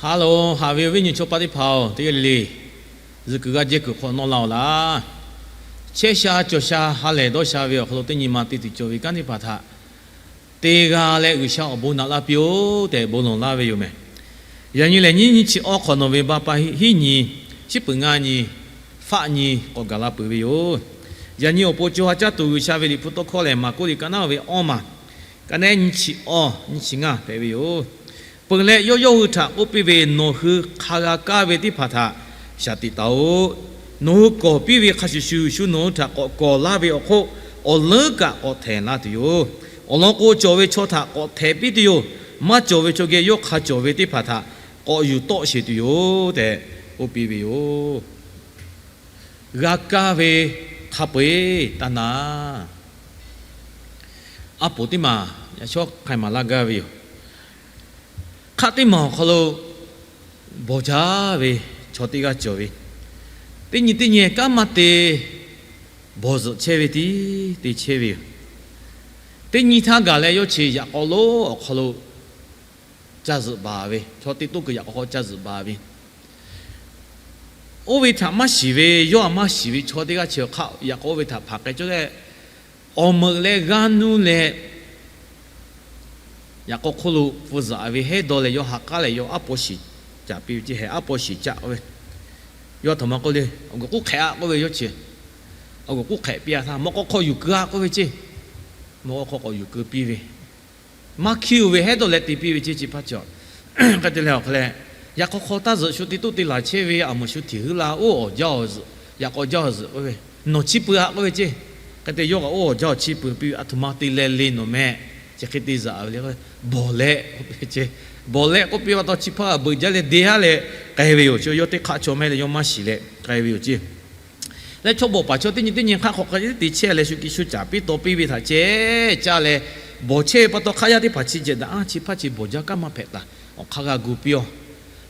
Hello, haꞈ ve awˬ viˉ nyi chaw paˆ teˇ hpaˍ-oˬ, teˇ g'aˇ le le zuhꞈ kuiˬ g'aˇ jehˇ kuiˬ hk'awꞈ nawˇ la-oˬ laˇ. Chehˇ sha cawˬ sha ha lehˬ dawˇ sha ve awˬ hk'aw lo teˇ nyi ma te tuˬ cawˬ ve kanˉ teˇ hpaˍ htaꞈ te g'a leh G'uiˬsha awˬ bon naꞈ laˇ piˇ-oˆ tehꞈ bon lawˬ laˇ ve yoˬ mehˬ. Yaꞈ nyi lehˬ nyiˇ nyiˇ chi awˇ hk'awꞈ nawˬ ve ba pa hiˉ nyi, shiˉ peuˍ ngaˇ nyi, faˆ nyi k'awꞈ gaˬ la peuˬ ve yoˬ. Yaꞈ nyi awˬ pon co ha caˇ tuˬ G'uiˬsha ve Liꞈ hpu tawˇ hkawˇ lehˬ, Maˍkuˆ liꞈ ka naˉ ve awˇ maˬ, ka naˉ nyiˇ chi awˇ nyiˇ chi ngaˇ hpehꞈ ve yoˬ. Peuˬ leh, yawˇ yawˇ hui htaꞈ k'oˆ piˇ ve, Nawˬ hui hk'a g'a kaˇ ve teˇ hpaˍ htaꞈ shaˍ tiꞈ taˍ-oꞈ. Nawˬ hui kawˬ piˇ ve hk'a shuˍ shuˍ, shu nawˬ hui htaꞈ k'awꞈ kawˬ laˇ ve awˬ hk'oˆ, awˬ leuˉ kaꞈ k'awꞈ htehˍ laˇ tuˬ yoˬ. Awˬ lawn k'o, cawˬ ve chaw htaꞈ k'awꞈ htehˍ piˇ tuˬ yoˬ. Maˇ cawˬ ve chaw geh yawˇ hk'a cawˬ ve teˇ hpaˍ htaꞈ k'awꞈ yuˬ tawˆ sheˍ tuˬ yoˬ tehꞈ k'oˆ piˇ ve yoˬ. G'a kaˇ ve hk'a peu-eˬ taˇ na. Aˉ poˍ teˇ maˬ yaꞈ shawˉ hk'a maˍ laˇ gaˇ ve yoˬ. Hk'aˆ teˇ maˬ awˬ hk'aw lo bawˬ jaˇ ve chaw teˇ g'aˇ cawˬ ve, teˇ nyi teˇ nyi kanˉ maˇ te bawˬ zuhꞈ chehˇ ve tiˉ te chehˇ ve yoˬ. Teˇ nyi htaˇ gaˬ leh yawˇ chi yaꞈ k'aw lonˉ awˬ hk'aw lo ca zuhꞈ baˬ ve, chaw teˇ toˇ kuiˬ yaꞈ k'aw hk'aw ca zuhꞈ baˬ ve, oˇ ve htaꞈ maˇ shiˍ ve, yawˇ htaꞈ maˇ shiˍ ve chaw teˇ g'aˇ chi awˬ hk'aˆ yaꞈ k'aw oˇ ve htaꞈ hpanˍ k'ai cawˇ leh, awˬ meuꞈ leh g'aˇ nuˇ leh yaꞈ k'aw hk'oˆ lo pfuhˇ zaꞈ ve hehˉ dawˇ leh yawˇ ha k'aˉ leh yawˇ aˉ paw shiˍ caꞈ piˇ ve ceˇ. Heh aˉ paw shiˍ caꞈ k'oˆ ve, yawˇ a htoꞈ ma k'oˆ le, awˬ guiˬ k'oˆ hk'ehꞈ-a k'oˆ ve, yawˇ chi awˬ guiˬ k'oˆ hk'ehꞈ piˇ-a htaˇ, mawꞈ k'aw hk'aw yuˬ keu-a k'oˆ ve ceˇ. Mawꞈ k'aw hk'aw k'awꞈ yuˬ keu piˇ ve, maˇ hkiˇ-oˬ ve hehˉ dawˇ leh te piˇ ve ceˇ. Chi hpaˇ cawˬ hk'e te leh awˬ hk'a leh, yaꞈ k'aw hk'aw taˇ zuhꞈ, shu teˇ toˇ te laˬ chehˇ ve, aˬ muˍ shu hteꞈ huiˉ la, oˇ awˬ jaˇ awˬ zuhꞈ, yaꞈ k'aw jaˇ awˬ zuhꞈ k'oˆ ve, nawˬ chiˇ peuˬ-a k'oˆ ve ceˇ. Hk'e te yawˇ kaꞈ oˇ awˬ jaˇ awˬ chiˇ peuˬ piˇ ve, aˬ htoꞈ ma te leh le nawˬ mehˆ, chi hk'e te zaꞈ ve le k'oˆ ve, bawˬ leh k'oˆ piˇ ve ceˇ. Bawˬ leh k'oˆ piˇ pa taw chi hpaˇ kaꞈ beuꞈ jaˇ leh de haˉ leh k'ai ve yoˬ. Chi yawˇ teˇ hk'aˆ chaw mehˆ leh yawˇ maˇ shiˍ leh k'ai ve yoˬ ceˇ. Leh chaw bawˬ paˍ chaw teˇ nyi teˇ nyi hk'aˆ hk'aw hk'a te chehˇ leh shu kiˇ shu caˍ piˇ taw piˇ ve htaꞈ ceh caˇ leh, bawˬ chehˇ ve pa taw hk'aˆ yaˇ teˇ hpaˍ chi jehˬ daꞈ-a, chi hpaˇ chi bawˬ jaˇ kanˉ maˇ hpehꞈ taˍ, awˬ hk'aˇ g'a gu piˇ-oˆ.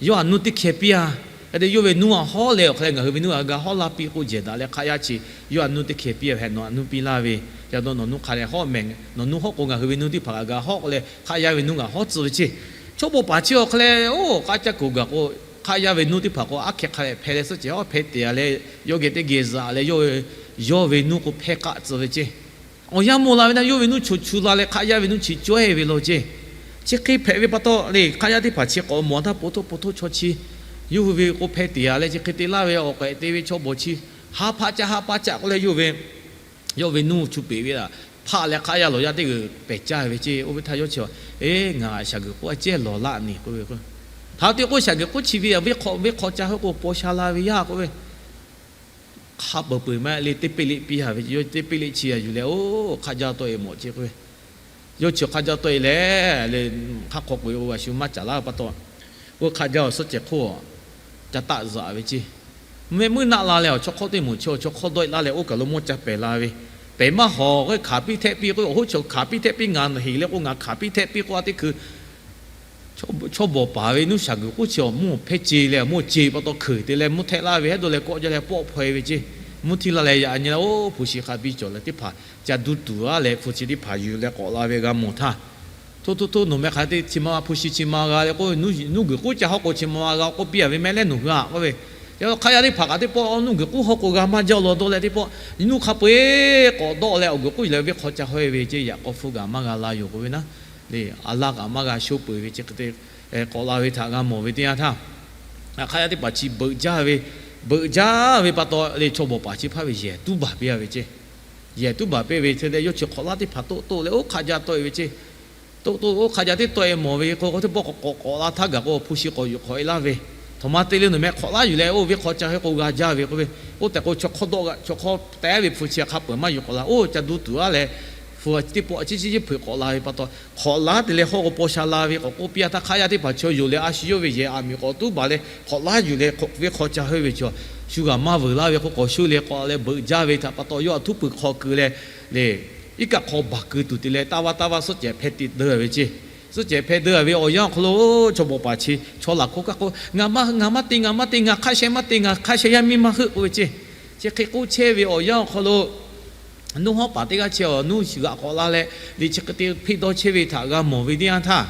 Yawˇ htaꞈ nuˇ teˇ hkeh piˇ-a. Hk'e te yawˇ ve nuˇ htaꞈ hawˉ leh awˬ hk'a leh ngaˬ hui ve nuˇ htaꞈ g'a hawˉ laˇ piˇ k'o jehˬ daꞈ leh hk'aˆ yaˇ chi yawˇ htaꞈ nuˇ teˇ hkeh piˇ-a. Heh nawˬ htaꞈ nuˇ piˇ laˇ ve, ca dawˇ nawˬ nuˇ hk'a leh hawˉ mehˍ, nawˬ nuˇ hawˉ k'o ngaˬ hui ve nuˇ teˇ hpaˍ kaꞈ g'a hawˉ k'oˆ leh hk'aˆ yaˇ ve nuˇ g'a hawˉ tcuh ve ceˇ. Chaw bawˬ paˍ chi awˬ hk'a leh oˇ k'aˉ caˇ kuˬ gaˬ k'o, hk'aˆ yaˇ ve nuˇ teˇ hpaˍ k'o aˉ hkeh hk'a leh hpeh leh suhˉ cehˬ hawˉ hpeh te-a leh, yawˇ geh teˇ geh zaꞈ leh, yawˇ ve nuˇ k'o hpehˇ k'aˆ tcuh ve ceˇ. Awˬ yanˇ mawˬ la ve na, yawˇ ve nuˇ choˬ chu la leh hk'aˆ yaˇ ve nuˇ chi cawehˇ ve law ceˇ. Chi hk'e hpehꞈ ve pa taw le, hk'aˆ yaˇ teˇ hpaˍ chi k'awꞈ mawˬ htaˇ po htoˇ po htoˇ chaw chi, yawˇ hui ve k'o hpeh te-a leh chi hk'e te laˇ ve awˬ k'ehꞈ te ve chaw bawˬ chi, ha hpaˆ caˆ ha hpaˆ caˆ k'oˆ leh yawˇ ve yawˇ ve nuˇ chu peꞈ ve htaꞈ hpaˆ leh hk'aˆ yaˇ lawˬ yaˇ teˇ g'uiˬ pehˬ caˇ ve ceˇ. Oˇ ve htaˇ yawˇ chi, Eˇ, ngaˬ shaˍ guiˬ k'oˆ a cehˇ lawˬ laˆ neˬ k'oˆ ve k'o, htaꞈ te k'o shaˍ guiˬ k'oˆ chi ve a, venˇ hk'aw ca heuˆ k'o paw sha la ve yaˇ k'oˆ ve, hk'a peuˬ peuˬ maˇ le, teˇ peˆ leˆ piˇ-a ve, yawˇ teˇ peˆ leˆ chi a yuˬ leh oˇ hk'aˆ jaˇ tawˆ-e mawˬ ceˇ k'oˆ ve, yawˇ chi hk'aˆ jaˇ tawˆ-e leh le, hk'aˆ hk'aw k'oꞈ-e k'o g'a shu maˇ caˍ laˇ ve pa taw, oˇ hk'aˆ jaˇ awˬ suhˉ cehˬ hk'oˆ ca taˆ zaꞈ ve ceˇ. Mehˆ muiˉ naˆ la leh awˬ chaw hk'awˇ teˇ moˍ chi awˬ chaw hk'awˇ dawˆ-e laˇ leh oˇ kaˬ lo mawˇ ca pehˬ la ve, pehˬ maˇ hawˍ k'o hkanˍ piˇ htehˆ piˇ k'o, awˬ hoˉ chaw hkanˍ piˇ htehˆ piˇ ngaˬ heˍ leh k'o ngaˬ hkanˍ piˇ htehˆ piˇ k'oˆ a teˇ hkui chaw bawˬ paˍ ve nuˇ shaˍ guiˬ k'oˆ chi awˬ mvuhˇ hpehˇ ce leh mvuhˇ ce pa taw hkeuꞈ te leh mvuhˇ htehˆ laˇ ve hehˉ dawˇ leh kawˆ jaˇ leh pawˆ hpaw-e ve ceˇ. Mvuhˇ htiˇ laˇ leh yaꞈ nyi leh oˇ hpu shi hk'a biˇ cawˬ leh teˇ hpaˍ ca duˇ tuˬ-a leh hpu chi teˇ hpaˍ yuˬ leh k'awꞈ la ve g'a mawˬ htaˇ, Htoˇ htoˇ htoˇ, nawˬ meh hk'aˬ hk'e te chi ma ma hpu shi chi ma g'a leh k'oˆ ve, nuˇ guiˬ k'uˉ ca hawˉ k'o chi ma ma g'a k'oˆ piˇ-a ve meh leh nawˬ hui-a k'oˆ ve, yaꞈ hk'aˆ yaˇ teˇ hpaˍ kaꞈ teˇ pawˆ nuˇ guiˬ k'uˉ hawˉ k'o g'a maˇ jaˇ law dawˇ leh teˇ pawˆ nuˇ hk'a peu-eˬ k'awꞈ dawˆ leh awˬ guiˬ k'uˉ leh venˇ hk'aw ca hawˉ-e ve ceˇ. Yaꞈ k'aw hpfuhˇ gaˬ maˇ g'a la yoˬ k'oˆ ve na, le, a laˇ kaꞈ maˇ g'a shoˉ peuˬ ve ceˇ. Hk'e te k'awꞈ la ve htaꞈ g'a mawˬ ve teˇ yanˇ htaˇ, hk'aˆ yaˇ teˇ hpaˍ chi beuꞈ jaˇ ve, beuꞈ jaˇ ve pa taw le chaw bawˬ paˍ chi hpaˇ ve yehˬ tuˉ baˬ piˇ-a ve ceˇ. Yehˬ tuˉ baˬ piˇ ve hk'e te yawˇ chi hk'awꞈ laˇ teˇ hpaˍ toˆ toˆ leh oˇ hk'aˆ jaˇ tawˆ-e ve ceˇ. Toˆ toˆ oˇ hk'aˆ jaˇ teˇ tawˆ-e mawˬ ve k'o, teˇ pawˆ k'awꞈ k'awꞈ la htaˇ gaˬ k'o hpu shi k'awꞈ yuˬ hk'awꞈ-e laˇ ve, htoꞈ ma te le nawˬ meh hk'awꞈ laˇ yuˬ leh oˇ venˇ hk'aw ca heuˆ k'o g'a jaˇ ve k'oˆ ve, oˇ tehꞈ k'o chaw hk'awˇ dawˆ g'a, chaw hk'awˇ teh ve hpu chi hk'a peu-eˬ maˇ yuˬ k'awꞈ la, oˇ ca duˇ tuˬ-a leh hpu teˇ pawˆ ciˉ ciˉ ciˉ hpeuꞈ k'awꞈ la ve pa taw, hk'awꞈ laˇ te leh hawˉ k'o paw sha la ve k'awꞈ k'oˆ piˇ-a htaˇ, hk'aˆ yaˇ teˇ hpaˍ chaw yonˍ leh a shu yawˇ ve yehˬ aˬ miˍ k'awꞈ tuˉ baˬ leh hk'awꞈ laˇ yuˬ leh hk'awꞈ venˇ hk'aw ca heuˆ ve chaw, shu g'aꞈ maˇ vuiˬ laˇ ve k'o k'awꞈ shu leh k'awꞈ leh beuꞈ jaˇ ve htaꞈ pa taw yawˇ a htuˉ puiˍ hk'aw keu leh, le, iˉ kaˆ hk'aw baˬ keu tuˬ te leh taˇ vaˇ taˇ vaˇ suhˆ cehˬ hpeh te deu ve ceˇ. Suhˆ cehˬ hpeh deu ve awˬ yanˇ awˬ hk'aw lo chaw bawˬ paˍ chi chaw laˬ hk'oˆ kaˆ k'o, ngaˬ maˇ ngaˬ maˇ te, ngaˬ maˇ te, ngaˬ hk'aˆ sheh maˇ te, ngaˬ hk'aˆ sheh yaˇ miˇ maˇ heuˆ k'oˆ ve ceˇ. Chi hk'e k'oˆ chehˇ ve awˬ yanˇ awˬ hk'aw lo nuˇ hawˉ paˍ teˇ g'aˇ chi awˬ nuˇ g'aꞈ k'awꞈ la leh, le chi hk'e te hpeˇ dawˇ chehˇ ve htaꞈ g'a mawˬ ve teˇ yanˇ htaˇ,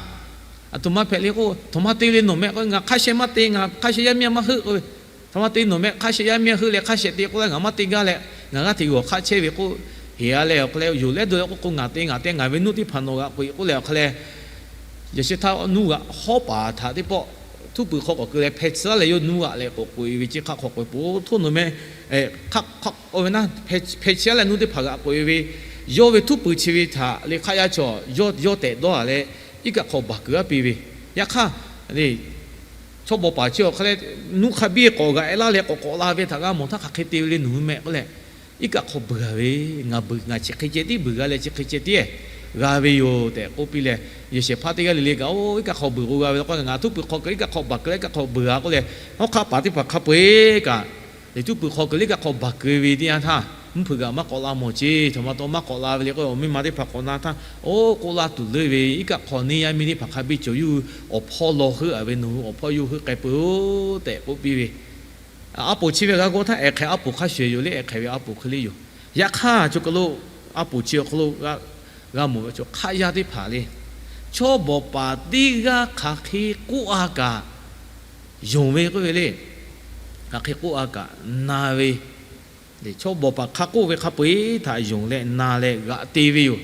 Aˬ htoꞈ ma hpehꞈ le k'o, htoꞈ ma te le nawˬ mehˆ k'o, ngaˬ hk'a sheh maˇ te, ngaˬ hk'a sheh yaˇ miˇ maˇ heuˆ k'oˆ ve. Htoꞈ ma te nawˬ mehˆ, hk'a sheh yaˇ miˇ heuˆ leh hk'a sheh te k'oˆ laˇ, ngaˬ maˇ te gaˇ leh ngaˬ g'aˇ hteꞈ g'awˬ hk'aˆ chehˇ ve k'oˆ, heˍ a leh awˬ hk'a leh yonˍ leh dawˇ leh k'oˆ k'o, ngaˬ te ngaˬ te, ngaˬ ve nuˇ teˇ hpaˍ nawˬ g'aꞈ k'oꞈ e k'oˆ leh awˬ hk'a leh, yaꞈ sheh htaˇ nuˇ g'aꞈ hawˉ paˍ htaꞈ teˇ pawˆ htuˉ puiˍ hk'aw k'awꞈ keu leh hpeh tsuhˇ laˇ leh yawˇ nuˇ g'aꞈ leh k'awꞈ k'oꞈ e ve ceˇ. Hk'aˆ hk'aw k'oꞈ e peuˬ htoˇ nawˬ meh, hk'aˆ hk'aˆ oˇ ve naˇ hpeh tsuhˇ laˇ nuˇ teˇ hpaˍ g'aꞈ k'oꞈ e ve, yawˇ ve htuˉ puiˍ chi ve htaꞈ le hk'aˆ yaˇ chaw yawˇ tehꞈ dawˇ a leh, iˉ kaˆ hk'aw baˬ kuiˬ aˉ piˇ ve. Yaꞈ hk'aˇ, chaw bawˬ paˍ chi awˬ hk'a leh nuˇ hk'a biˇ k'awꞈ g'aꞈ e laˇ leh k'awꞈ k'awꞈ la ve htaꞈ g'a mawˬ htaˇ, hk'aˬ hk'e te ve le nawˬ hui mehˆ k'oˆ leh, iˉ kaˆ hk'aw beuˬ a ve, ngaˬ beuˬ, ngaˬ chi hk'e ceh tiˉ beuˬ g'a leh chi hk'e ceh tiˉ g'a ve yoˬ tehꞈ k'oˆ piˇ leh, yehˬ shehˍ hpaˇ teˇ g'aˇ le le kaꞈ, oˇ iˉ kaˆ hk'aw beuˬ k'o g'a ve la k'o, ngaˬ htuˉ puiˍ hk'aw keu iˉ kaˆ hk'aw baˬ keu leh iˉ kaˆ hk'aw beuˬ a k'oˆ leh, hawˉ hk'aˆ paˍ teˇ hpaˍ hk'a peu eˬ kaꞈ, htuˉ puiˍ hk'aw keu leh iˉ kaˆ hk'aw baˬ keu ve teˇ yanˇ htaˇ, mvuhˇ hpeuꞈ g'aꞈ maˇ k'awꞈ la mawˬ ceˇ. Htoꞈ ma taw maˇ k'awꞈ la ve le k'o, awˬ miˇ ma teˇ hpaˍ k'awꞈ na htaˇ, oˇ k'oˆ laˇ tuˬ leuˉ ve, iˉ kaˆ hk'aw neˇ yaˇ miˇ teˇ hpaˍ hk'a biˇ cawˬ, yawˇ hui awˬ hpawˇ law heuˆ a ve, nawˬ hui awˬ hpawˇ yawˇ hui heuˆ k'ai peuˬ-oˬ tehꞈ k'oˆ piˇ ve. A poˍ chi ve g'a g'awˇ htaˇ ehˍ hk'ehꞈ a poˍ hk'a shuˍ yoˬ le, ehˍ hk'ehꞈ ve a poˍ hk'e le yoˬ. Yaꞈ hk'aˇ, chaw kaˬ lo a poˍ chi awˬ hk'aw lo g'a mawˬ ve chaw hk'aˆ yaˇ teˇ hpaˍ le, chaw bawˬ paˍ teˇ g'aˇ hk'aˬ hk'e k'oˆ a kaꞈ yonˍ ve k'oˆ ve le. Hk'aˬ hk'e k'oˆ a kaꞈ na ve, chaw bawˬ paˍ hk'a k'oˆ ve hk'a peu eˬ htaꞈ yonˍ leh na leh g'aꞈ te ve yoˬ.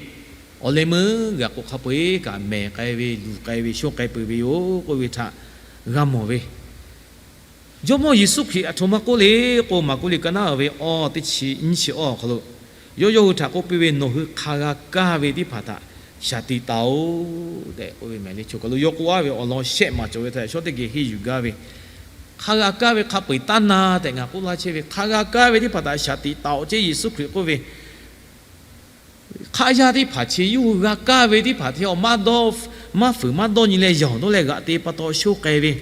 Awˬ leh meuˇ g'a k'o, hk'a peu eˬ kaꞈ mehˬ k'ai ve, luˬ k'ai ve, shonˇ k'ai peuˬ ve yoˬ k'oˆ ve htaꞈ g'a mawˬ ve. Jawˇmawˇ Yeˍsuˆ Hkriꞈ aˬ htoꞈ ma k'oˆ le k'o, Maˍkuˆ liꞈ ka naˉ ve awˬ teˇ chi nyiˇ chi awˬ awˬ hk'aw lo, yawˇ yawˇ hui htaꞈ k'oˆ piˇ ve, Nawˬ hui hk'a g'a kaˇ ve teˇ hpaˍ htaꞈ shaˍ tiꞈ taˍ-oꞈ tehꞈ k'oˆ ve mehˍ le. Chaw kaˬ lo yawˇ k'oˆ a ve awˬ lawn shehˆ maˍ cawˬ ve htaꞈ shawˉ teˇ geh henˇ yuˬ gaˇ ve, hk'a g'a kaˇ ve hk'a peu eˬ taˇ na tehꞈ ngaˬ k'oˆ laˇ chehˇ ve, hk'a g'a kaˇ ve teˇ hpaˍ htaꞈ shaˍ tiꞈ taˍ-oꞈ ceˇ. Yeˍsuˆ Hkriꞈ k'oˆ ve, hk'aˆ yaˇ teˇ hpaˍ chi yawˇ hui g'a kaˇ ve teˇ hpaˍ hteˇ awˬ maˇ dawˇ, maˇ fuiˍ maˇ dawˇ nyi leh yaˬ awˬ dawˇ leh g'aꞈ te pa taw shonˇ k'ai ve,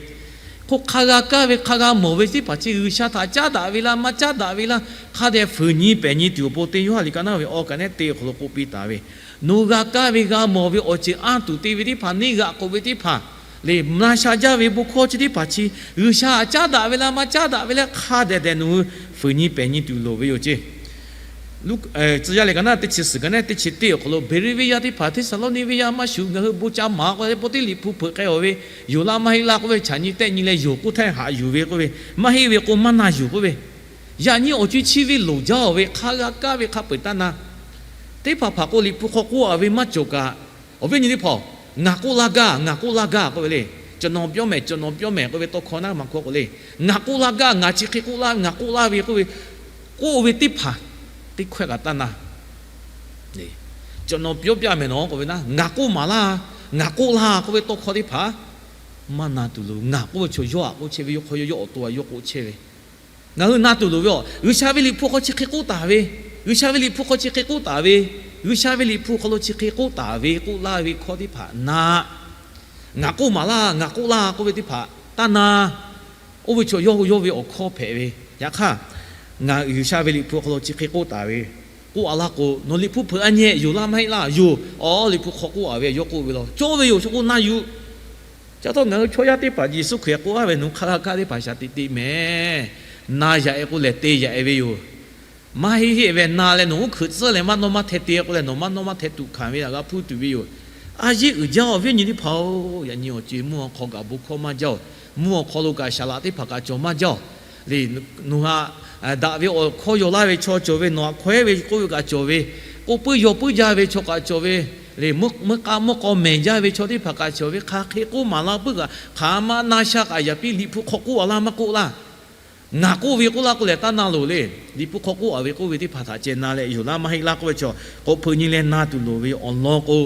hk'o hk'a g'a kaˇ ve hk'a g'a mawˬ ve teˇ hpaˍ chi G'uiˬsha htaꞈ caˉ daꞈ ve laˇ maˇ caˉ daꞈ ve laˇ, hk'a dehꞈ fuiˍ nyi pehˬ nyi tuˬ awˬ pon te Yoˇhanˬ liꞈ ka naˉ ve awˬ ka nehˉ te awˬ hk'aw lo k'oˆ piˇ taˍ ve, Nawˬ g'a kaˇ ve g'a mawˬ ve awˬ ceuˬ anˇ tuˬ te ve teˇ hpaˍ, neˇ g'aꞈ k'oꞈ ve teˇ hpaˍ, le na sha jaˇ ve bon hkawˇ chi teˇ hpaˍ chi G'uiˬsha htaꞈ caˉ daꞈ ve laˇ maˇ caˉ daꞈ ve leh hk'a dehꞈ dehꞈ nawˬ hui fuiˍ nyi pehˬ nyi tuˬ loˍ ve yoˬ ceˇ. Tcuh yaˇ liꞈ ka naˉ teˇ chi suhˍ ka nehˉ teˇ chi teˇ awˬ hk'aw lo, Beˍreˍveˇyaˇ teˇ hpaˍ, Hteˇsaˍlawˇniˆ venˇyaˇ maˇ shuˍ, ngaˬ hui bon ca maˍ k'o, po teˇ Liꞈ hpu hpeuꞈ k'ai awˬ ve, yonˍ laˇ maˇ heˆ laˇ k'oˆ ve, chaꞈ nyi tehˆ nyi leh yonˍ k'oˆ htaˇ haꞈ yuˬ ve k'oˆ ve, maˇ heˆ ve k'o maˇ na yuˬ k'oˆ ve, yaꞈ nyi awˬ co-e chi ve loˍ jaˇ-oˬ ve, hk'a g'a kaˇ ve hk'a peu eˬ taˇ na. Teˇ hpaˍ hpaˍ k'o Liꞈ hpu hk'aw k'oˆ a ve maˇ cawˬ kaꞈ, awˬ viˉ nyi teˇ hpaˍ-oˬ, ngaˬ k'oˆ laˇ gaˇ, ngaˬ k'oˆ laˇ gaˇ k'oˆ ve le. ကျွန်တော်ပြောမယ်, ကျွန်တော်ပြောမယ် k'oˆ ve tawˇ hkawˇ naˉ ma hkawˇ k'o le, ngaˬ k'oˆ laˇ gaˇ, ngaˬ chi hk'e k'oˆ laˇ, ngaˬ k'oˆ laˇ ve k'oˆ ve, k'oˆ ve teˇ hpaˍ teˇ hkawehˇ kaꞈ taˇ na. ကျွန်တော်ပြောပြမယ်နော် k'oˆ ve naˉ, ngaˬ k'oˆ maˍ laˇ, ngaˬ k'oˆ laˇ k'oˆ ve tawˇ hkawˇ teˇ hpaˍ maˇ na tuˬ loˍ. Ngaˬ k'oˆ ve chaw yawˇ htaꞈ k'oˆ chehˇ ve, yawˇ hk'aw yawˇ yawˇ awˬ to a yawˇ k'oˆ chehˇ ve, ngaˬ hui na tuˬ loˍ ve yoˬ. G'uiˬsha ve Liꞈ hpu hk'aw chi hk'e k'oˆ taˍ ve, G'uiˬsha ve Liꞈ hpu hk'aw chi hk'e k'oˆ taˍ ve, G'uiˬsha ve Liꞈ hpu hk'aw lo chi hk'e k'oˆ taˍ ve k'oˆ laˇ ve hkawˇ teˇ hpaˍ na. Ngaˬ k'oˆ maˍ laˇ, ngaˬ k'oˆ laˇ k'oˆ ve teˇ hpaˍ taˇ na. Oˇ ve chaw yawˇ hui yawˇ ve awˬ hkawˇ hpehꞈ ve. Yaꞈ hk'aˇ, ngaˬ G'uiˬsha ve Liꞈ hpu hk'aw lo chi hk'e k'oˆ taˍ ve, k'oˆ a laˇ k'o, nawˬ Liꞈ hpu hpeuꞈ a nyi-ehˍ, yonˍ laˇ maˇ heˆ laˇ, yonˍ, awˬ Liꞈ hpu hk'aw k'oˆ a ve yawˇ k'oˆ ve law, cawˇ ve yoˬ, chaw k'o na yuˬ. Ca htawˇ ngaˬ hui chaw yaˇ teˇ hpaˍ Yeˍsuˆ Hkriꞈ k'oˆ a ve, nawˬ hk'a g'a kaˇ teˇ hpaˍ shaˍ tiꞈ te mehˍ. Na yaꞈ-e k'o lehˬ te yaꞈ-e ve yoˬ. Maˇ heˆ heˆ ve na leh nawˬ uˉ hkeuꞈ tcuhˉ leh maˇ nawˇ maˇ hte te k'o lehˬ, nawˬ maˇ nawˇ maˇ hte tuꞈ hkanˍ ve htaꞈ g'a hpuˇ tuˬ ve yoˬ. A yeˇ uiˍ jaˇ awˬ viˉ nyi teˇ hpaˍ-oˬ, yaꞈ nyi awˬ co-e mvuhˇ awˬ hk'aw kaꞈ bon hkawˇ maˇ jaˇ-oˬ. Mvuhˇ awˬ hk'aw lo kaꞈ saˍ laꞈ teˇ hpaˍ kaꞈ cawˬ maˇ jaˇ-oˬ. Le, nawˬ htaꞈ daꞈ ve awˬ hkawˇ yaw laˇ ve chaw cawˬ ve, nawˬ htaꞈ hkawehˉ ve k'oˆ ve kaꞈ cawˬ ve, k'oˆ puiˉ yaw puiˉ jaˇ ve chaw kaꞈ cawˬ ve, le, mvuhˇ k'aˆ mvuhˇ k'aw mehˬ jaˇ ve chaw teˇ hpaˍ kaꞈ cawˬ ve, hk'aˬ hk'e k'oˆ maˍ laˇ puiˉ kaꞈ, hk'aˬ ma na sha kaꞈ yaꞈ piˇ Liꞈ hpu hk'aw k'oˆ a laˇ maˇ k'oˆ laˇ. Ngaˬ k'oˆ ve k'oˆ laˇ k'oˆ lehˬ taˇ na loˬ le. Liꞈ hpu hk'aw k'oˆ a ve k'oˆ ve teˇ hpaˍ htaꞈ ceh na leh yonˍ laˇ maˇ heˆ laˇ k'oˆ ve chaw, k'awꞈ hpeuꞈ nyi leh na tuˬ loˍ ve awˬ lawn k'o,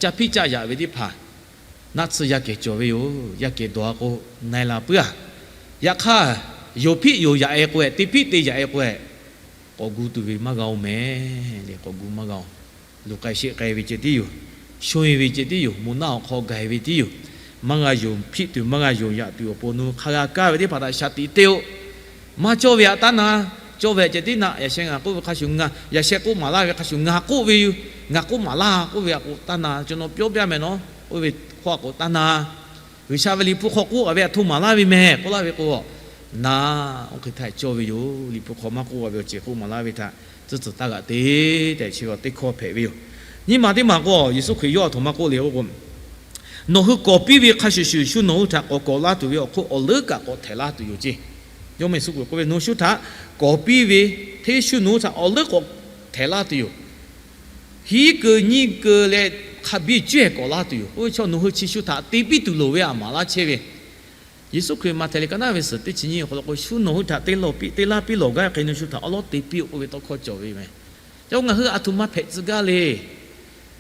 ca hpiˇ caˆ yaꞈ ve teˇ hpaˍ naˆ tsuhˇ yaˇ kehˬ cawˬ ve yoˬ. Yaˇ kehˬ dawˬ a k'o na-e la puiˉ-a. Yaꞈ hk'aˇ, yonˍ hpiˆ yonˍ yaꞈ-e k'o-e, te hpiˆ te yaꞈ-e k'o-e, k'awꞈ gu tuˬ ve maˇ g'a-oˬ mehˍ le. K'awꞈ gu maˇ g'a-oˬ. Luˬ k'ai sheˆ k'ai ve ceh tiˉ yoˬ. Shonˇ-e ve ceh tiˉ yoˬ. Moˬ naˆ awˬ hk'aw gaˬ-e ve tiˉ yoˬ. Maˇ g'a yonˍ hpiˆ tuˬ, maˇ g'a yonˍ yaꞈ tuˬ awˬ pon nawˬ hui hk'a g'a kaˇ ve teˇ hpaˍ htaꞈ shaˍ tiꞈ te-oˬ. Maˇ cawˇ ve htaꞈ taˇ na. Cawˇ ve htaꞈ ceh tiˉ na. Yaꞈ sheh ngaˬ k'oˆ ve hk'a shuˍ, yaꞈ sheh k'oˆ maˍ laˇ ve hk'a shuˍ ngaˬ k'oˆ ve yoˬ. Ngaˬ k'oˆ maˍ laˇ k'oˆ ve htaꞈ k'o taˇ na. ကျွန်တော်ပြောပြမယ်နော် k'oˆ ve hkawˇ htaꞈ k'o taˇ na. G'uiˬsha ve Liꞈ hpu hk'aw k'oˆ a ve htaꞈ htoꞈ maˍ laˇ ve mehˍ k'oˆ laˇ ve k'o, na, oˇ hk'e htaˇ cawˇ ve yoˬ. Liꞈ hpu hk'aw maˇ k'oˆ a ve awˬ ceuˬ k'oˆ maˍ laˇ ve htaꞈ tcuhˉ tcuhˬ taˇ g'aꞈ te tehꞈ chi teˇ hkawˇ hpehꞈ ve yoˬ. Nyiˇ maˬ teˇ maˬ k'o, Yeˍsuˆ Hkriꞈ yawˇ aˬ htoꞈ ma k'oˆ le k'o, Nawˬ hui kawˍ piˇ ve hk'a shuˍ shuˍ, shu nawˬ hui htaꞈ k'awꞈ kawˍ laˇ tuˬ ve awˬ hk'oˆ awˬ leuˉ kaꞈ k'awꞈ htehꞈ laˇ tuˬ yoˬ ceˇ. Yawˇ mehˆ suhˉ k'oˆ ve, Nawˬ shu htaꞈ kawˍ piˇ ve hteˇ shu nawˬ hui htaꞈ awˬ leuˉ k'awꞈ htehꞈ laˇ tuˬ yoˬ. Hiˉ keu nyiˇ keu leh hk'a biˇ cawehˬ k'awꞈ laˇ tuˬ yoˬ. Oˇ ve chaw nawˬ hui chi shu htaꞈ te piˇ tuˬ loˍ ve a maˍ laˇ chehˇ ve, Yeˍsuˆ Hkriꞈ Maꞈhtehˍ liꞈ ka naˉ ve suhˍ teˇ chi nyiˇ awˬ hk'aw lo k'o, shu nawˬ hui htaꞈ te lawˬ piˇ te laˇ piˇ lawˬ gaˇ hk'e, nawˬ shu htaꞈ awˉ lawˉ te piˇ-oˆ k'oˆ ve tawˇ hkawˇ cawˬ ve meh. Ca ngaˬ hui aˬ htoꞈ ma hpehꞈ tcuh gaˇ le.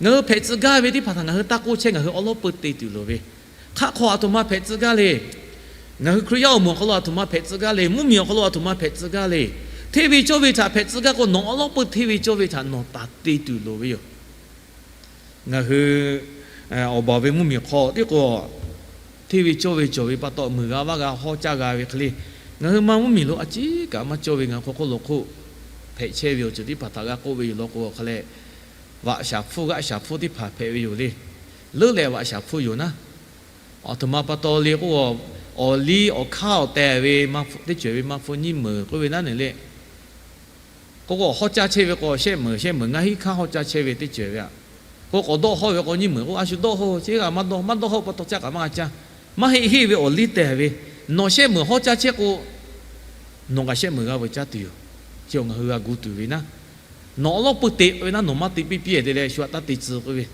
Ngaˬ hui hpehꞈ tcuh gaˇ ve teˇ hpaˍ htaꞈ ngaˬ hui taˇ k'oˆ chehˇ, ngaˬ hui awˉ lawˉ peuˇ te tuˬ loˍ ve, hk'aˆ hk'aw aˬ htoꞈ ma hpehꞈ tcuh gaˇ le. Ngaˬ hui Hkriꞈ yaˇ awˬ moˍ awˬ hk'aw lo aˬ htoꞈ ma hpehꞈ tcuh gaˇ le. Mvuhˇmiˬ awˬ hk'aw lo aˬ htoꞈ ma hpehꞈ tcuh gaˇ le. Hteˇ ve cawˇ ve htaꞈ hpehꞈ tcuh gaˇ k'o, nawˬ awˉ lawˉ peuˇ hteˇ ve cawˇ ve htaꞈ nawˬ taˍ te tuˬ loˍ ve yoˬ. Ngaˬ hui awˬ baˬ ve mvuhˇmiˬ hk'aw tiˉ k'o, hteˇ ve cawˇ ve cawˬ ve pa taw, meuˬ g'a vaˇ g'a hawˉ caˇ g'a ve hk'e le, ngaˬ hui ma mvuhˇmiˬ lo a ciˉ kaꞈ maˇ cawˇ ve ngaˬ hui hk'aw hk'oˆ lo hk'oˆ hpehꞈ chehˇ ve awˬ ceuˬ teˇ hpaˍ htaꞈ g'a k'oˆ ve yoˬ law k'o, hk'a leh vaꞈ shaˍ hpfuhˇ g'aˆ shaˍ hpfuhˇ teˇ hpaˍ hpehꞈ ve yoˬ le. Leuˉ leh vaꞈ shaˍ hpfuhˇ yoˬ naˉ, aˬ htoꞈ ma pa taw le k'o, awˬ liˇ awˬ hk'aˇ awˬ tehˬ ve teˇ ceuˬ ve ma hpu nyiˇ meunˍ k'oˆ ve naˉ neˬ le. K'o k'o, hawˉ caˇ chehˇ ve k'o, shehˆ meunˍ shehˆ meunˍ ngaˇ hinˉ hkanˇ hawˉ caˇ chehˇ ve teˇ ceuˬ ve aꞈ. K'o k'awꞈ dawˆ hawˉ ve k'o, nyiˇ meunˍ k'o, a shu dawˆ hawˉ, chi g'aꞈ maˇ dawˆ, maˇ dawˆ hawˉ pa taw caˇ kaꞈ maˇ g'a caˇ. Maˇ heˆ heˆ ve awˬ liˇ tehˬ ve, nawˬ shehˆ meunˍ hawˉ caˇ chehˇ k'o, nawˬ kaꞈ shehˆ meunˍ g'a veuˬ caˇ tuˬ yoˬ. Chi awˬ ngaˬ hui g'a gu tuˬ ve naˉ, nawˬ awˉ lawˉ peuˇ te k'oˆ ve naˉ, nawˬ maˇ te piˇ piˇ-e te leh shu htaꞈ taˇ te tcuh k'oˆ ve.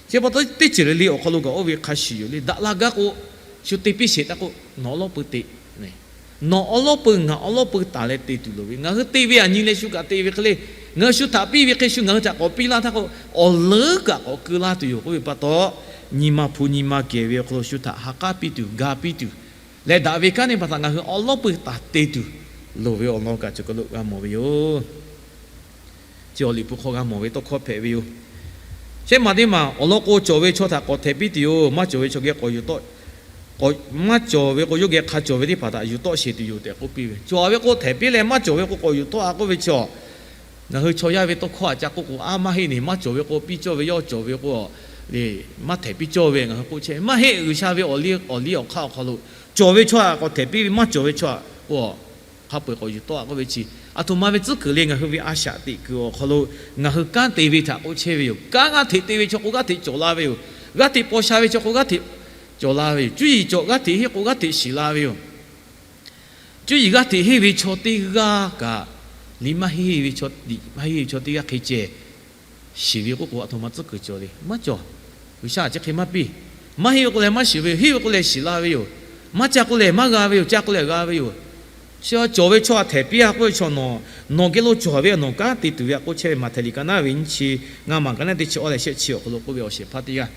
Chi pa taw teˇ ceuˬ le le awˬ hk'aw lo kaꞈ oˇ ve hk'a shuˍ yoˬ le. Daꞈ la gaˇ k'o, shu te piˇ sheˍ taˇ k'oˆ, nawˬ awˉ lawˉ peuˇ te. Nawˬ awˉ lawˉ peuˇ ngaˬ awˉ lawˉ peuˇ taˍ leh te tuˬ loˍ ve, ngaˬ hui te ve aˬ nyi leh shu kaꞈ te ve hk'e le, ngaˬ hui shu htaꞈ piˇ ve hk'e shu ngaˬ hui htaꞈ k'awꞈ piˇ laˇ htaˇ k'o, awˬ leuˉ kaꞈ k'awꞈ keu laˇ tuˬ yoˬ k'oˆ ve pa taw, nyi ma hpu nyi ma kehˬ ve awˬ hk'aw lo shu htaꞈ ha k'aˉ piˇ tuˬ, ga piˇ tuˬ, leh daꞈ ve kanˉ teˇ hpaˍ htaꞈ ngaˬ hui awˉ lawˉ peuˇ taˍ te tuˬ loˍ ve awˬ lawn kaꞈ chi kaˬ lo g'a mawˬ ve yoˬ. Chi awˬ Liꞈ hpu hk'aw g'a mawˬ ve tawˇ hkawˇ hpehꞈ ve yoˬ. Shehˆ maˬ teˇ maˬ awˬ lawn k'o, cawˬ ve chaw htaꞈ k'awꞈ htehꞈ piˇ tuˬ yoˬ. Maˇ cawˬ ve chaw geh k'awꞈ yuˬ tawˆ, maˇ cawˬ ve k'o, yawˇ geh hk'a cawˬ ve teˇ hpaˍ htaꞈ yuˬ tawˆ sheˍ tuˬ yoˬ tehꞈ k'oˆ piˇ ve. Cawˬ ve k'o htehꞈ piˇ leh, maˇ cawˬ ve k'o k'awꞈ yuˬ tawˆ-a k'oˆ ve chi a, ngaˬ hui chaw yaˇ ve tawˇ hkawˇ a ca k'oˆ k'o, a maˇ heˆ neˬ, maˇ cawˬ ve k'o piˇ cawˇ ve, yawˇ cawˬ ve k'o le, maˇ htehꞈ piˇ cawˇ ve ngaˬ hui k'oˆ chehˇ ve maˇ heˆ. G'uiˬsha ve awˬ liˇ awˬ hk'aˇ awˬ hk'aw lo cawˬ ve chaw htaꞈ k'awꞈ htehꞈ piˇ ve, maˇ cawˬ ve chaw htaꞈ k'o hk'a peu-eˬ k'awꞈ yuˬ tawˆ-a k'oˆ ve chi, aˬ htoꞈ ma ve tcuhˉ kuiˬ le. Ngaˬ hui ve a shaꞈ teꞈ kuiˬ awˬ hk'aw lo ngaˬ hui kanˉ te ve htaꞈ k'oˆ chehˇ ve yoˬ. Kanˉ g'aˇ hteꞈ te ve chaw k'o g'aˇ hteꞈ cawˬ la ve yoˬ. G'aˇ hteꞈ paw sha ve chaw k'o g'aˇ hteꞈ cawˬ la ve yoˬ. Cuˇ yiˍ cawˬ g'aˇ hteꞈ henˇ k'o g'aˇ hteꞈ shiˍ la ve yoˬ. Cuˇ yiˍ g'aˇ hteꞈ henˇ ve chaw teˇ g'aˇ kaꞈ, liꞈ maˇ henˇ ve chaw, maˇ henˇ ve chaw teˇ g'aˇ hk'e ceh shiˍ ve k'oˆ k'o, aˬ htoꞈ ma tcuhˉ kuiˬ cawˬ le. Maˇ cawˬ. G'uiˬsha chi hk'e maˇ piˇ. Maˇ henˇ ve k'o lehˬ maˇ shiˍ ve yoˬ. Henˇ ve k'o lehˬ shiˍ la ve yoˬ. Maˇ ca k'o lehˬ maˇ g'a ve yoˬ. Ca k'o lehˬ g'a ve yoˬ. Chi cawˬ ve chaw htaꞈ htehꞈ piˇ-a k'oˆ ve chaw nawˬ, nawˬ geh lo cawˬ ve nawˬ kanˉ te tuˬ ve htaꞈ k'oˆ chehˇ ve. Maꞈhtehˍ liꞈ ka naˉ ve nyiˇ chi ngaˇ maˬ ka naˉ teˇ chi awˇ leh shehˆ chi awˬ hk'aw lo k'oˆ ve awˬ shehˍ hpaˇ teˇ g'aˇ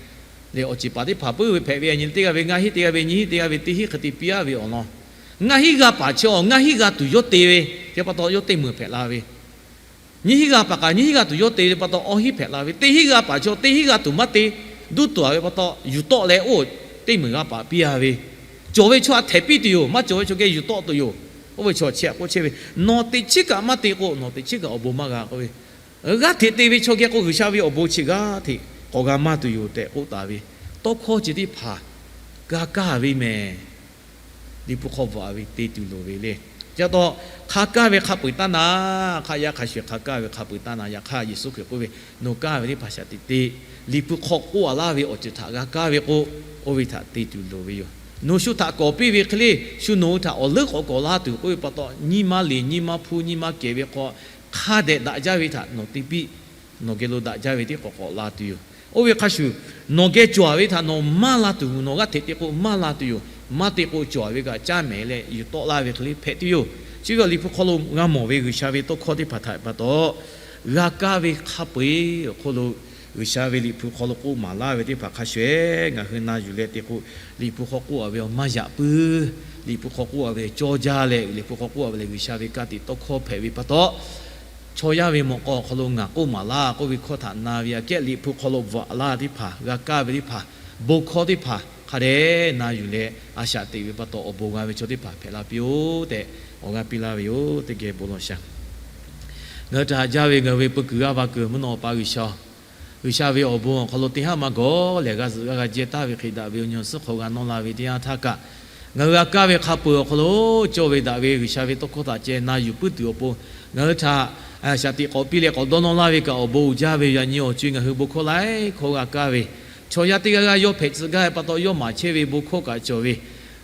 le, awˬ ceˬ paˍ teˇ hpaˍ puiˉ ve hpehꞈ ve, aˬ nyi teˇ g'aˇ ve ngaˇ hinˉ, teˇ g'aˇ ve nyiˇ hinˉ, teˇ g'aˇ ve teˇ hinˉ hk'e te piˇ-a ve awˬ lawn, ngaˇ hinˉ g'a paˍ chi awˬ ngaˇ hinˉ g'a tuˬ yawˇ te ve, chi pa taw yawˇ teˇ meunˍ hpehꞈ la ve. Nyiˇ hinˉ g'a paˍ kaꞈ nyiˇ hinˉ g'a tuˬ yawˇ te ve pa taw awˇ hinˉ hpehꞈ la ve. Teˇ hinˉ g'a paˍ chaw teˇ hinˉ g'a tuˬ maˇ te, duˇ tuˬ-a ve pa taw yuˬ tawˆ leh oˇ teˇ meunˍ g'a paˍ piˇ-a ve. Cawˬ ve chaw htaꞈ htehꞈ piˇ tuˬ yoˬ. Maˇ cawˬ ve chaw geh yuˬ tawˆ tuˬ yoˬ. Oˇ ve chaw chi htaꞈ k'oˆ chehˇ ve, nawˬ teꞈ chiˉ kaꞈ maˇ te k'o, nawˬ teˇ chiˉ kaꞈ awˬ bon maˇ g'a k'oˆ ve, g'aˇ hteꞈ te ve chaw geh k'o G'uiˬsha ve awˬ bon chi g'aˇ hteꞈ k'awꞈ g'a maˇ tuˬ yoˬ tehꞈ k'oˆ taˍ ve tawˇ hkawˇ chi teˇ hpaˍ g'a kaˇ ve mehˬ. Liꞈ hpu hk'aw bvuhꞈ-a ve te tuˬ loˍ ve le. Chi pa taw hk'a kaˇ ve hk'a peu-eˬ taˇ na, hk'aˆ yaˇ hk'a shuˍ hk'a kaˇ ve hk'a peu-eˬ taˇ na. Yaꞈ hk'aˇ Yeˍsuˆ Hkriꞈ k'oˆ ve, nawˬ kaˇ ve teˇ hpaˍ shaꞈ teꞈ te, Liꞈ hpu hk'aw k'oˆ-a laˇ ve awˬ ceuˬ htaꞈ g'a kaˇ ve k'o, oˇ ve htaꞈ te tuˬ loˍ ve yoˬ. Nawˬ shu htaꞈ kawˍ piˇ ve hk'e le, shu nawˬ hui htaꞈ awˬ leuˉ k'awꞈ kawꞈ laˇ tuˬ k'oˆ ve pa taw, nyi ma liꞈ nyi ma hpu nyi ma kehˬ ve hk'aw hk'a dehꞈ daꞈ jaˇ ve htaꞈ nawˬ te piˇ. Nawˬ geh lo daꞈ jaˇ ve teˇ k'awꞈ k'awꞈ la tuˬ yoˬ. Oˇ ve hk'a shuˍ, nawˬ geh cawˬ-a ve htaꞈ nawˬ maˇ la tuˬ, nawˬ g'aˇ hteꞈ te k'o maˇ la tuˬ yoˬ. Maˇ te k'o cawˬ-a ve kaꞈ caˇ mehˍ leh yuˬ tawˆ laˇ ve hk'e le hpehꞈ tuˬ yoˬ. Chi ve awˬ Liꞈ hpu hk'aw lo g'a mawˬ ve G'uiˬsha ve tawˇ hkawˇ teˇ hpaˍ htaꞈ pa taw, g'a kaˇ ve hk'a peu-eˬ awˬ hk'aw lo G'uiˬsha ve Liꞈ hpu hk'aw lo k'oˆ maˍ laˇ ve teˇ hpaˍ hk'a shuˍ-ehˉ ngaˬ hui na yuˬ leh te k'o, Liꞈ hpu hk'aw k'oˆ-a ve awˬ maˇ yaꞈ puiˉ. Liꞈ hpu hk'aw k'oˆ-a ve cawˇ jaˇ leh, Liꞈ hpu hk'aw k'oˆ-a ve lehˬ G'uiˬsha ve ka tiꞈ tawˇ hkawˇ hpehꞈ ve pa taw, chaw yaˇ ve mawꞈ k'aw awˬ hk'aw lo ngaˬ k'oˆ maˍ laˇ k'oˆ ve hkawˇ htaꞈ na ve aꞈ kehˉ Liꞈ hpu hk'aw lo bvuhꞈ laˇ teˇ hpaˍ, g'a kaˇ ve teˇ hpaˍ, bon hkawˇ teˇ hpaˍ hk'a dehꞈ na yuˬ leh a shaꞈ teꞈ ve pa taw awˬ bon g'a ve chaw teˇ hpaˍ hpehꞈ la piˇ-oˆ tehꞈ awˬ g'aˇ piˇ laˇ ve yoˬ. Teˇ geh bon lawˬ shaˍ. Ngaˬ hui htaꞈ haꞈ jaˇ ve ngaˬ hui ve peu kuiˬ g'aˇ va kuiˬ mvuhˇ naw pa G'uiˬsha-oˬ, G'uiˬsha ve awˬ bon awˬ hk'aw lo teˇ haˉ maˇ gawˬ lehˬ g'a zuhꞈ g'a g'a jehˇ taˍ ve hk'e daꞈ ve awˬ nyi awˬ suhˉ hk'aw g'a nawˇ la ve teˇ yanˇ htaˇ kaꞈ, ngaˬ hui g'a kaˇ ve hk'a peu-eˬ awˬ hk'aw lo cawˇ ve daꞈ ve G'uiˬsha ve tawˇ hkawˇ htaꞈ ceh na yuˬ puiˉ tuˬ awˬ pon, ngaˬ hui htaꞈ shaˍ tiꞈ k'awꞈ piˇ leh k'awꞈ dawˇ nawˇ laˇ ve kaꞈ awˬ bon uiˍ jaˇ ve yoˬ. Yaꞈ nyi awˬ co-e ngaˬ hui bon hkawˇ laiˉ hkawˇ g'a kaˇ ve Chaw yaˇ teˇ g'aˇ g'aˇ yawˇ hpehꞈ tcuh gaˇ ve pa taw, yawˇ maˍ chehˇ ve bon hkawˇ kaꞈ cawˬ ve,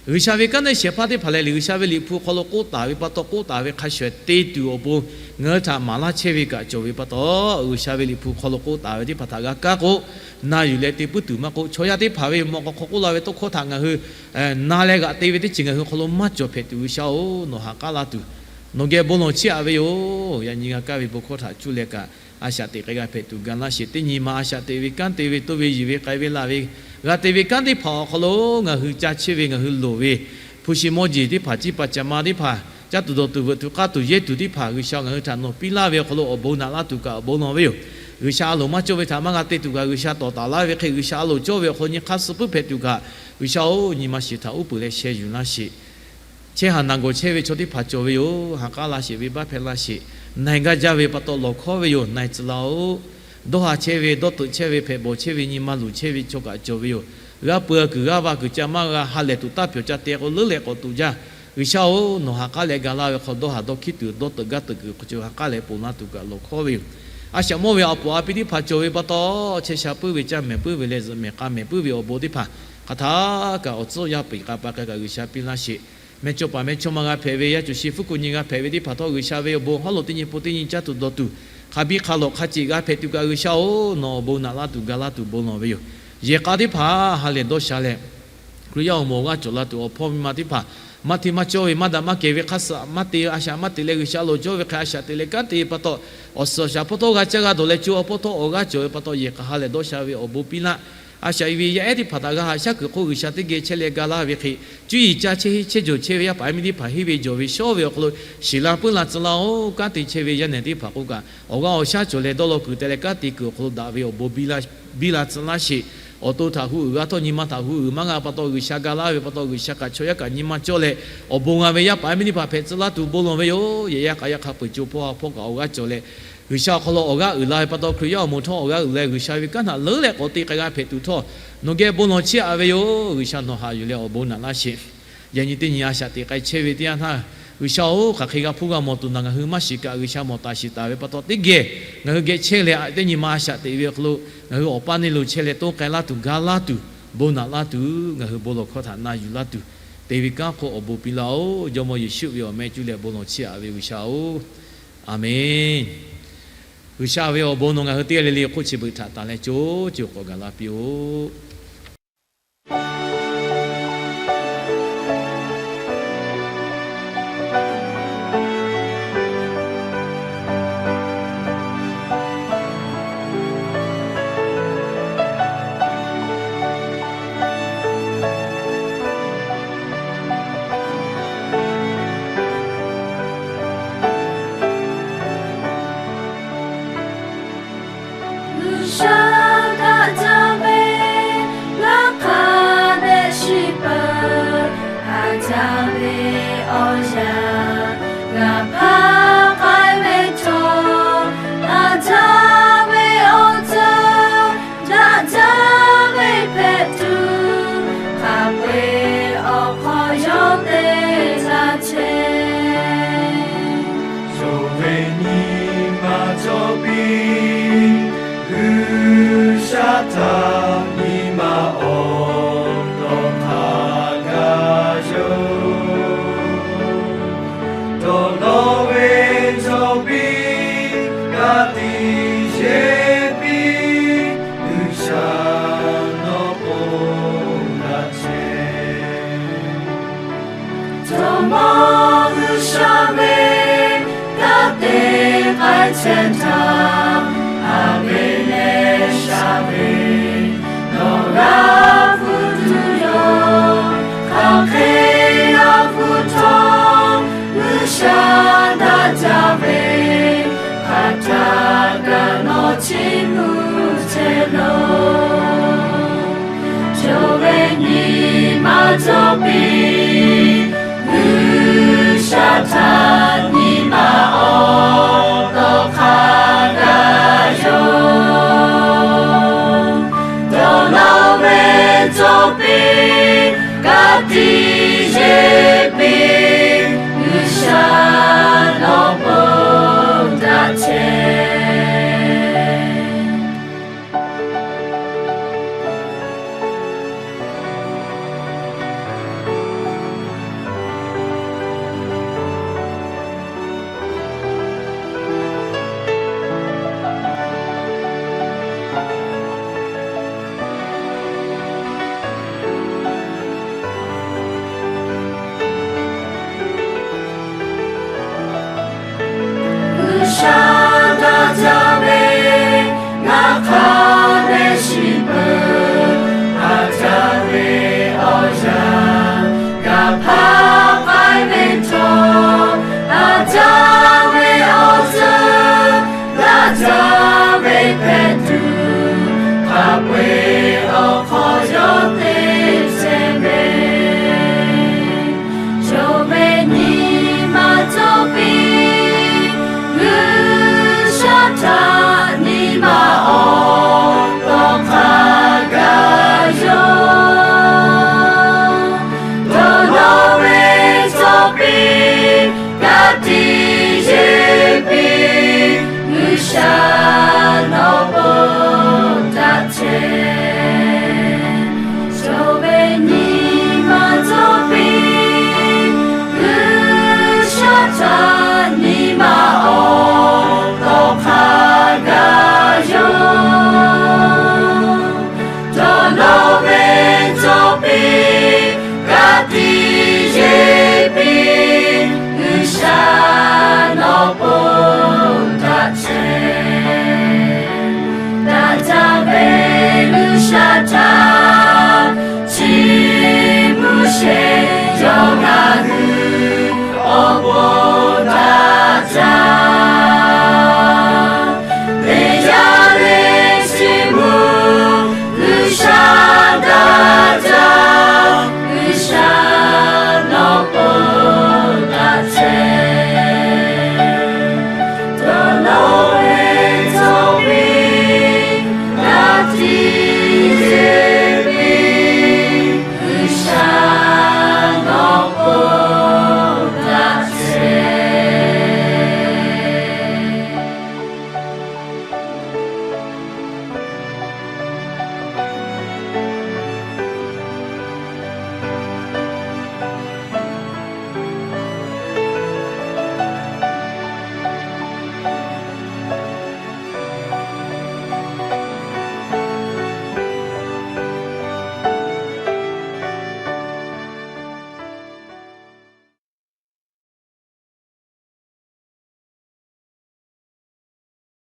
G'uiˬsha ve kanˉ neˇ shehˍ hpaˇ teˇ hpaˍ leh liꞈ G'uiˬsha ve liꞈ hpu hk'aw lo k'oˆ taˍ ve pa taw, k'oˆ taˍ ve hk'a shuˍ shuˍ te tuˬ awˬ pon ngaˬ hui htaꞈ maˍ laˇ chehˇ ve kaꞈ cawˬ ve pa taw, G'uiˬsha ve liꞈ hpu hk'aw lo k'oˆ taˍ ve teˇ hpaˍ htaꞈ g'a kaˇ k'o, na yuˬ leh te puiˉ tuˬ maˇ k'oˆ, chaw yaˇ teˇ hpaˍ ve mawꞈ k'aw hk'aw k'oˆ laˇ ve tawˇ hkawˇ htaꞈ ngaˬ hui na leh g'aꞈ te ve teˇ ceuˬ ngaˬ hui hk'aw lo maˇ cawˬ hpehꞈ tuˬ, G'uiˬsha-oˬ, nawˬ ha k'aˉ laˇ tuˬ nawˬ geh bon lawˬ chiˇ aꞈ ve yoˬ. Yaꞈ nyi g'a kaˇ ve bon hkawˇ htaꞈ cuˇ leh kaꞈ, a shaꞈ teꞈ k'ai g'a hpehꞈ tuˬ ga laˇ sheˍ. Teˇ nyi ma a shaꞈ teꞈ ve kanˉ te ve, toˇ ve yiˬ ve k'ai ve laˬ ve, g'a te ve kanˉ teˇ hpaˍ awˬ hk'aw lo ngaˬ hui ca chehˇ ve, ngaˬ hui loˍ ve hpu shi mawˇ jeˬ teˇ hpaˍ, ciˇ paˍ caꞈ ma teˇ hpaˍ, caˇ tuˬ dawˬ tuˬ veuꞈ tuˬ k'aˇ tuˬ yehˇ tuˬ teˇ hpaˍ, G'uiˬsha ngaˬ hui htaꞈ nawˬ piˇ laˇ ve awˬ hk'aw lo awˬ bon naꞈ laˇ tuˬ kaꞈ awˬ bon lawˬ ve yoˬ. G'uiˬsha a loˍ maˇ cawˇ ve htaꞈ maˇ g'a te tuˬ kaꞈ, G'uiˬsha tawˍ taˍ laˇ ve hk'e, G'uiˬsha a loˍ cawˇ ve awˬ hk'aw lo nyi hk'aˇ suh puiˉ hpehꞈ tuˬ kaꞈ, G'uiˬsha-oˬ, nyi ma shiˍ htaꞈ uˉ peunˍ leh sheh yuˬ laˇ sheˍ. Chehˇ haˍ naˬ gawˬ chehˇ ve chaw teˇ hpaˍ cawˬ ve yoˬ. Ha k'aˉ laˇ sheˍ, venˇbaˆ hpehˇ laˇ sheˍ. Na-e gaˇ jaˇ ve pa taw lawˬ hkawˉ ve yoˬ. Na-e tcuh laˇ-oˬ. Dawˇ haˍ chehˇ ve, dawˇ teuꞈ chehˇ ve, hpehꞈ bawˬ chehˇ ve, nyi ma luˬ chehˇ ve chaw kaꞈ cawˬ ve yoˬ. G'a peuˬ kuiˬ g'a va kuiˬ ca maˇ g'a, ha lehˬ tuˬ taˇ pyawˬ ca te k'o leuˉ leh k'awꞈ tuˬ jaˇ. G'uiˬsha-oˬ, nawˬ ha k'aˉ leh ga laˇ ve hk'aw, dawˇ haˍ dawˇ hkiˉ tuˬ, dawˇ teuꞈ gaˇ teuꞈ kuiˬ hk'aw ceuˬ ha k'aˉ leh ponˬ laˇ tuˬ kaꞈ lawˬ hkawˉ ve yoˬ. A shaꞈ mawˇ ve awˬ puˍ awˬ pi teˇ hpaˍ cawˬ ve pa taw, chehˇ sha puiˉ ve, caˇ mehˍ puiˉ ve leh zuhꞈ mehˍ k'a mehˍ puiˉ ve awˬ bon teˇ hpaˍ hk'aˬ htaˇ kaꞈ awˬ tcuhˉ awˬ yaˇ peꞈ k'a pa k'a kaꞈ G'uiˬsha piˇ laˇ sheˍ. Mehˇ chawˇ paˍ mehˇ chawˇ ma g'a hpehꞈ ve, yaˇ cuˬ shi fuˉ kuˬ nyi g'a hpehꞈ ve teˇ hpaˍ htawˇ, G'uiˬsha ve awˬ bon hawˉ lo teˇ nyi po teˇ nyi caˇ tuˬ dawˬ tuˬ, hk'a biˇ hk'a lawꞈ hk'a ceꞈ g'a hpehꞈ tuˬ kaꞈ, G'uiˬsha-oˬ, nawˬ awˬ bon naꞈ laˇ tuˬ ga laˇ tuˬ bon lawˬ ve yoˬ. Yehˬ k'a teˇ hpaˍ ha lehˬ dawˇ sha leh, Hkriꞈ yaˇ awˬ moˍ awˬ g'aˇ cawˬ la tuˬ awˬ hpawˇ miˇ ma teˇ hpaˍ, maˇ hteˇ maˇ cawˇ ve, maˇ daꞈ maˇ kehˬ ve hk'a suhˍ maˇ te, a shaꞈ maˇ teꞈ leh G'uiˬsha a loˍ cawˇ ve hk'e a shaꞈ teꞈ leh kanˉ te pa taw, awˬ suhˍ awˬ shaˍ hpawˇ htawˇ g'a caˇ g'a dawˬ leh co a hpawˇ htawˇ awˬ g'aˇ cawˬ ve pa taw, yehˬ k'a ha lehˬ dawˇ sha ve awˬ bon piˇ laˇ. A shaꞈ ve yaˇ ehˉ teˇ hpaˍ htaꞈ g'a haꞈ shaˉ kuiˬ hk'oˆ G'uiˬsha teˇ geh chehˇ leh ga laˇ ve hk'e, cuˇ yiˍ caˇ chehˇ heˆ chehˇ jawˬ chehˇ ve yaˇ paˍ yaˇ miˇ teˇ hpaˍ henˇ ve jawˬ ve shawˉ ve awˬ hk'aw lo shiˍ la puiˉ la tcuh laˇ-oˬ. Kanˉ te chehˇ ve yaˇ nehˬ teˇ hpaˍ k'oˆ kaꞈ, awˬ g'aˇ awˬ shaˉ cawˬ leh dawˇ law kuiˬ teh leh kanˉ te kuiˬ awˬ hk'aw lo daꞈ ve awˬ bon biˇ la tcuh laˇ sheˍ. Awˬ to htaꞈ hu uiˍ g'a htawˇ nyi ma htaꞈ hu uiˍ maˇ g'a pa taw, G'uiˬsha ga laˇ ve pa taw, G'uiˬsha kaꞈ chaw yaˇ kaꞈ nyi ma cawˇ leh awˬ bon g'a ve yaˇ paˍ yaˇ miˇ teˇ hpaˍ hpehꞈ tcuh laˇ tuˬ bon lawˬ ve yoˬ. Yehˬ yaˇ k'a yaˇ hk'a peu-eˬ co hpawˇ ha hpawˇ kaꞈ awˬ g'aˇ cawˬ leh, G'uiˬsha awˬ hk'aw lo awˬ g'aˇ uiˍ la ve pa taw, Hkriꞈ yaˇ awˬ moˍ htawˇ awˬ g'aˇ uiˍ leh G'uiˬsha ve kanˉ htaꞈ leuˉ leh k'awꞈ te k'ai g'a hpehꞈ tuˬ htawˇ, nawˬ geh bon lawˬ chiˇ aꞈ ve yoˬ. G'uiˬsha nawˬ haꞈ yuˬ leh awˬ bon naꞈ laˇ sheˍ. Yaꞈ nyi teˇ nyi a shaꞈ teꞈ k'ai chehˇ ve teˇ yanˇ htaˇ, G'uiˬsha-oˬ, hk'aˬ hk'e g'a hpuˇ g'a mawˬ tuˬ naˬ ngaˬ hui maˇ shiˍ kaꞈ, G'uiˬsha mawˬ taˍ shiˍ taˍ ve pa taw teˇ geh ngaˬ hui geh chehˇ leh, teˇ nyi ma a shaꞈ teꞈ ve awˬ hk'aw lo ngaˬ hui awˬ paˇ neˇ lo chehˇ leh toˇ k'ai laˇ tuˬ, ga laˇ tuˬ, bon naꞈ laˇ tuˬ, ngaˬ hui bon lawˬ hkawˇ htaꞈ na yuˬ laˇ tuˬ, te ve kanˉ hk'oˆ awˬ bon piˇ laˇ-oˬ. Jawˇmawˇ Yeˍsuˆ ve awˬ meh cuˇ leh bon lawˬ chiˇ aꞈ ve G'uiˬsha-oˬ, Aˍmenˍ. G'uiˬsha ve awˬ bon nawˬ ngaˬ hui teˇ g'aˇ le le hk'oˆ chi beuꞈ htaꞈ tanˬ leh co co k'awꞈ gaˬ la piˇ-oˆ. G'uiˬsha daꞈ jaˇ ve, ngaˬ hk'a dehꞈ shiˍ peuˬ. Haꞈ jaˇ ve awˬ yaˇ g'a hpaˇ k'ai ve chaw, haꞈ jaˇ ve awˬ ceuˬ daꞈ jaˇ ve hpehꞈ tuˬ, hk'a peu-eˬ awˬ hk'aw yawˇ te laˇ chehˇ. Yawˇ ve nyi ma cawˬ piˇ, G'uiˬsha htaꞈ nyi ma awˬ tawˍ hk'a gaˬ yoˬ. Dawˬ law ve cawˬ piˇ, ka tiꞈ yeˬ piˇ, G'uiˬsha nawˬ k'oˆ laˇ chehˇ. Jawˇmawˇ G'uiˬsha ve kanˉ te k'ai chehˇ htaˇ, a ve leh sha ve nawˬ g'a hpu tuˬ yoˬ. Hk'aˬ hk'e g'a hpu htawˇ, G'uiˬsha daꞈ jaˇ ve hk'aˬ htaˇ kaꞈ nawˬ chiˇ mvuh chehˇ loˬ. Yawˇ ve nyi ma cawˬ piˇ, G'uiˬsha htaꞈ nyi ma awˬ tawˍ hk'a gaˬ yoˬ. Dawˬ law ve cawˬ piˇ, ka tiꞈ yeˬ piˇ, G'uiˬsha nawˬ k'oˆ daꞈ chehˇ.